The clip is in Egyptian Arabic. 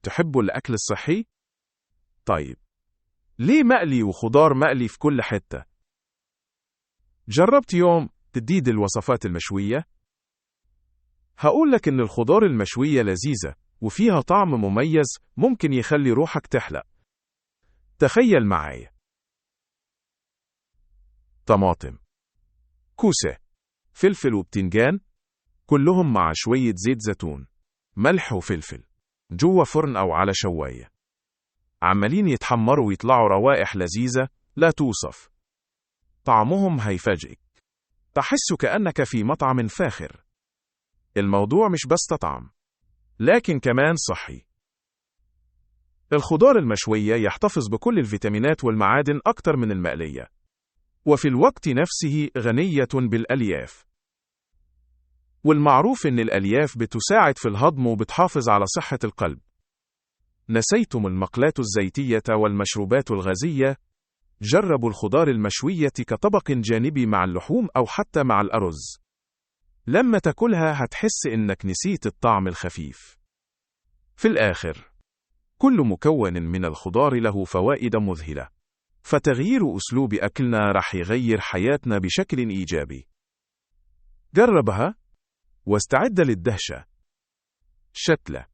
بتحبوا الأكل الصحي؟ طيب، ليه مقلي وخضار مقلي في كل حتة؟ جربت يوم تديد الوصفات المشوية؟ هقولك إن الخضار المشوية لذيذة وفيها طعم مميز ممكن يخلي روحك تحلق. تخيل معايا: طماطم، كوسة، فلفل وبتنجان، كلهم مع شوية زيت زيتون، ملح وفلفل، جوه فرن أو على شواية، عمالين يتحمروا ويطلعوا روائح لذيذة لا توصف. طعمهم هيفاجئك، تحس كأنك في مطعم فاخر. الموضوع مش بس طعم، لكن كمان صحي. الخضار المشوية يحتفظ بكل الفيتامينات والمعادن أكتر من المقلية، وفي الوقت نفسه غنية بالألياف. والمعروف إن الألياف بتساعد في الهضم وبتحافظ على صحة القلب. نسيتم المقلاة الزيتية والمشروبات الغازية؟ جربوا الخضار المشوية كطبق جانبي مع اللحوم أو حتى مع الأرز. لما تاكلها هتحس إنك نسيت الطعم الخفيف. في الآخر، كل مكون من الخضار له فوائد مذهلة، فتغيير أسلوب أكلنا رح يغير حياتنا بشكل إيجابي. جربها واستعد للدهشة. شتلة.